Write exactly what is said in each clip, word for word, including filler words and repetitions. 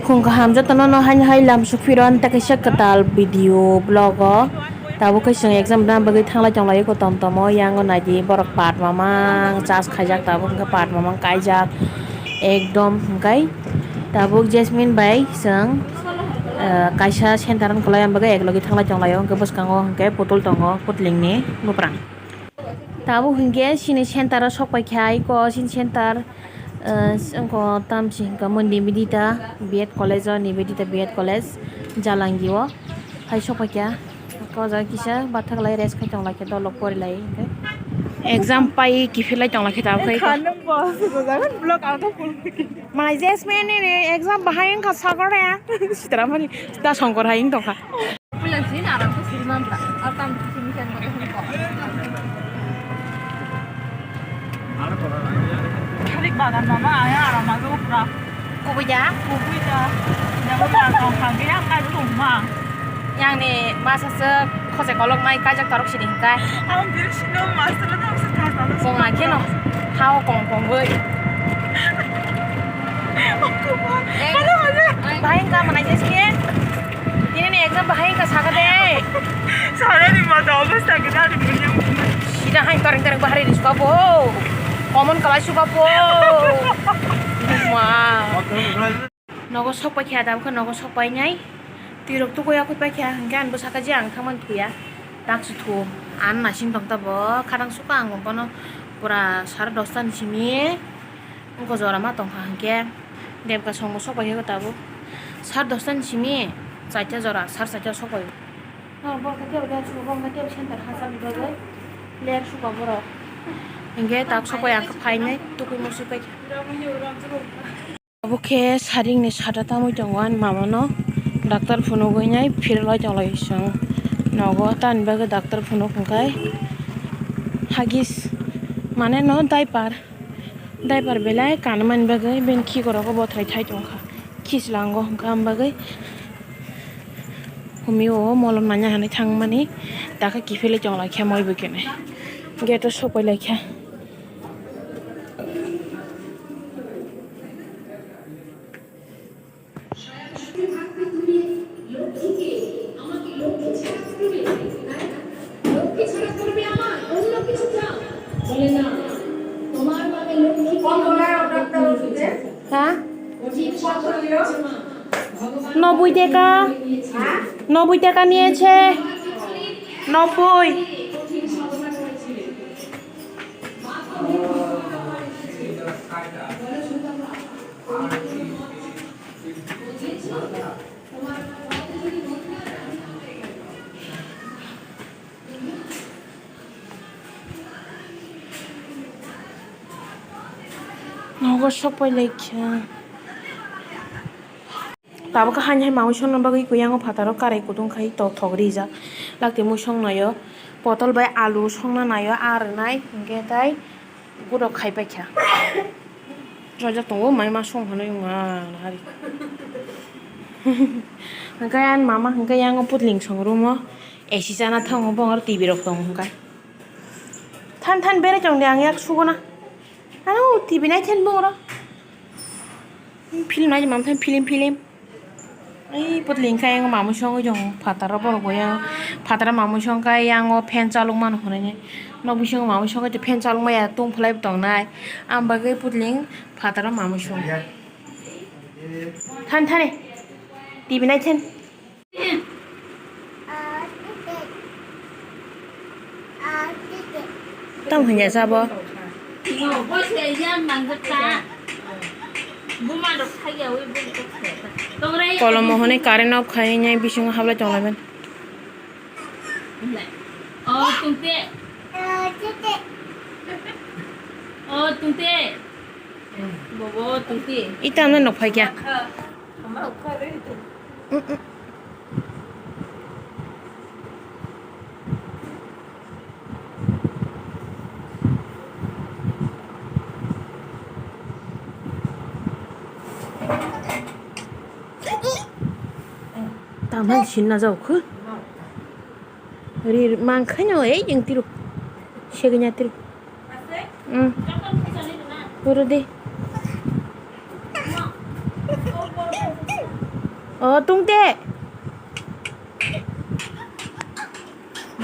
Khung kaham jotono no haino hai lam sukphiron tei kaisa kwtal video vlog o. Tabuk khe chwng exam rwna bagwi thanglai tonglaio ko tom tomo, yango naidi borok pat mamang charge khaijak, tabuk hwnkhe pat mamang kaijak ekdom hwnkhe. Tabuk Jasmine bai chwng, eh, kaisa center wngkha lai, ang bagwi eklogi thanglai tonglaio, hwnkhe bwskango hwnkhe putul tongo, putlingni bwprang. Tabuk hwnkhe chini center o sok paikha, aiko chini center, eh, wngkha tamchi hwnkha mo Nivedita B Ed college o, Nivedita B Ed college Jalangi o hai sok paikha. O jaga kisa bathak lai rest khai tong lai khe, dolok pori lai hwnkhe. Exam pai kiphilai tong lai khe tabuk khai. Khanung bo, sudo jagan vlog ang to phone. Mai Jasmine ni exam bahai wngkha sagore. Sitara mani ta songkor hai wng tongkha. Puila jin aram khe siri mantra. Ar tam simi khe mata hini ko. Tharik bagan mama aya aram ago pura. Kubui da? Kubui da. Jago ya tong khang ya kai thum ma. Yang ni masa se khose kolok mai kajak torok sini hingkai. Ang diri sino master na se thas na. Kong a keno. Hao kong kong boi. Bahai wngkha manai se sini. Tini ni exam bahai wngkha saka de. Sara ni mata obostha gana ni bunyam. Sida hai toreng toreng bahari ni suka bo. Common kalai suka bo. Ma. Nogo sok paikha da, bwkha nogo sok painai. Twirok tukui yakui paikha hwnkhe ang bwsaka je ang thangmani thuya. Taksu thu. Ang nasing tong tabo. Khadang suka ang bono pura sara dosta ni simi. Wngkha jora ma tongkha hwnkhe, Debka songbo sok pai khe tabuk sar dosta ni simi chaita jora, sar chaita sok pai. Norok bo khe tebo dance bo wngkha tebo center hachal ni bagwi player suka borok. Hwnkhe tak sok pai ang khe phainai tukui musui pai khe. Abo khe saring ni sata tamui tongo ani mama no doctor phunugwi nai phirlai tonglai chwng nogo, tamni bagwi doctor phunuk hwnkhe hagis mane no diaper. Diaper belai kanmani bagwi bini khikorokbo bothrai thai tongkha, khichlango hwnkha, am bagwi humio molom nanya hinwi thangmani dakha kiphilwi tonglaikha moi bwkhe nai gate o sokpailaikha. হ্যাঁ? নব্বই টাকা। নব্বই টাকা নিয়েছে। নব্বই। Nogo sokpai laikha. Tabuk khe haini hai mamui songna bagwi kuyang o phataro karai kutung khai to thok rijak. Lakti mui song naio, potol bai alu songna naio, ar nai hwnkhe tai guro khai paikha. Jojak tongo mai ma song hwnwi wngma hari. Hwnkhe ani mama hwnkhe yang o putling song room o A C chana thango, bo oro T V rok tongo hwnkhe. Than than berai tong de, ang yak sugo na. Ano T V nai than bo oro. Film nai mam than film film. Ai putling kha yang mamui songwi jong phataro borok bo yang phataro mamui song kha yang o fan chalok mano hwnwi. Nok bisingo mamui song kha fan chalok maya tong phlai tong nai. Am bagwi putling phataro mamui song. Than thani T V nai than. Tamo hwnwi ya sabo? Kolomo hwnwi current off khai nai bisingo hablai tonglaimani. Ita ano nok phaikya. Tamo sinna jao khu. Ri mang khaino ei jeng tiru. Segenya tiru. Hmm. Puro de. O tungte.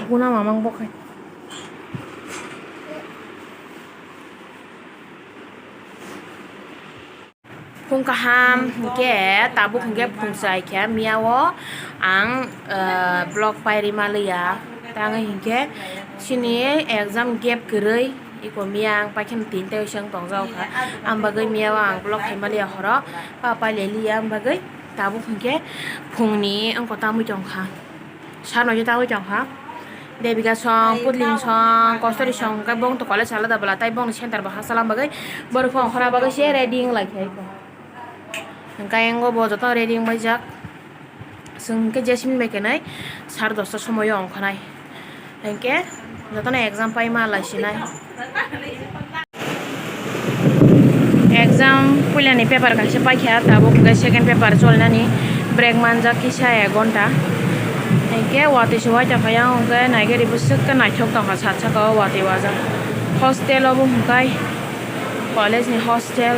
Guna mamang bokhai. Phung kaham hinkhe tabuk hinkhe phung chai khe miya o ang, eh, vlog pairima liya. Tangwi hinkhe chini exam gap kwrwi iko miya ang paikhe tin tai seng tongjak kha. Ang bagwi miya o ang vlog khaima liya horo pa pailai liya ang bagwi tabuk hinkhe phungni wngkha tamwi tongkha. Sano je tangwi tongkha. Devika song, Pudling song, Kostori song, hwnkhe bong to college alada bwla, tai bongni center bo ha salam bagwi, borok phone khna bagwi se ready wng lai khe. Hwnkhe ayang bo joto ready wng baijak. Chwng hwnkhe Jasmine bai khenai sar dosta somoio ongkhanai. Hwnkhe jotono exam paima lai sinai. Exam puilani paper kaisa paikha, tabuk hwnkhe second paper cholnani break manjak kisa ek ghonta. Hwnkhe watwi se waitokha yang hwnkhe naigari bwswk khe naithok tongkha sat saka o watwi wajak. Hostel obo hwnkhe college ni hostel.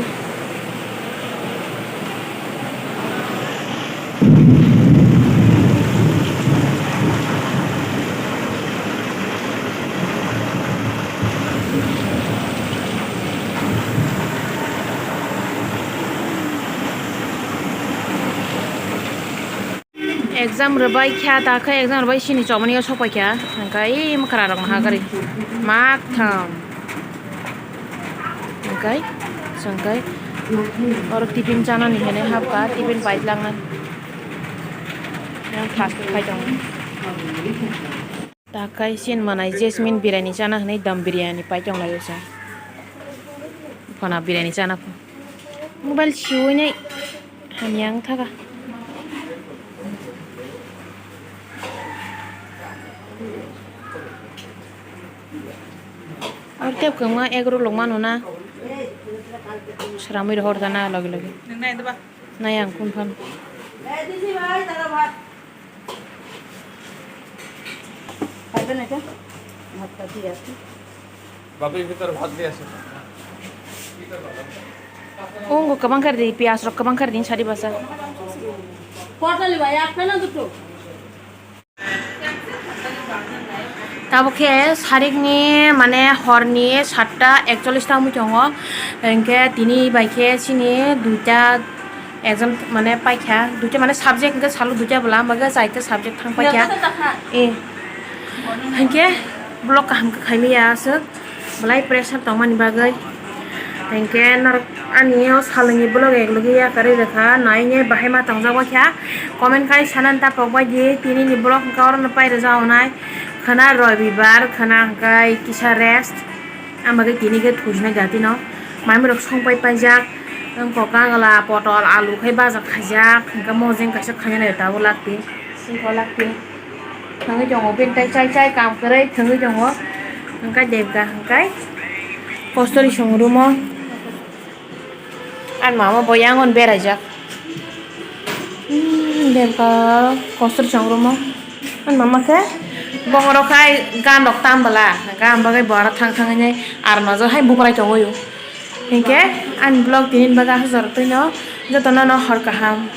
Exam rwbai kha, ta khe exam rwbai sini chomani o sok pai kha, hwnkhe ii mwkhra rok naha gari mak thang. Hwnkhe, hwnkhe, oro tiffin chanani hinwi hapkha, tiffin pai tlangnai. Yang fast food khai tongo. Takai sin manai Jasmine birani chana hinwi dam biryani pai tonglaio sa. Phana birani chana pho. Mobile siwi nai hamya wng thaga. Ar tep kwma egg roll rok mano na. Sramwi rohor ta na logi logi. Nai ang kun phan. Bapi, bhitor bhat diye asho. Ongo kwbang kar di, piyaj rok kwbang kar di, sari basa. Tabo khe sarikni, mane, horni satta ekchollish ta wngwi tongo. Hinkhe tini bai khe chini duita exam, mane, paikha. Duita, mane, subject hinkhe salo duita bwla, hinkhe chaita subject thang paikha. Eh. Hinkhe vlog kaham khe khaimaya aswk. Belai pressure tongmani bagwi. Hinkhe norok ani o salni vlog ek logi yakarwi rwkha, nainai bahai ma tongjak waikha. Comment khai sanani tapok bai di, tini ni vlog hwnkhe oro no pai rwjak wnai. Khwna robibar, khwna hwnkhe kisa rest. Ang bagwi tini khe thujna gati no. Mai mui rok song pai paijak. Wngkha kagwla, potol, alu khai baja khaijak. Hwnkhe mojeng kaisa khaina nai tabuk lakti. Wngkha lakti. Thangwi tongo, bini tai chai chai kam kwrwi thangwi tongo. Hwnkhe Devika hwnkhe kostori song room o. Ani mama bo yang on beraijak. Hmm, Devika kostori song room o. Ani mama khe bongorok khai gan rok tam bwla. Gan bagwi bo aro thang thang hinwi aro nojor hai bukrai tongwi o. Hinkhe ani vlog tini bagwi aswk jorok twino jotono no hor kaham.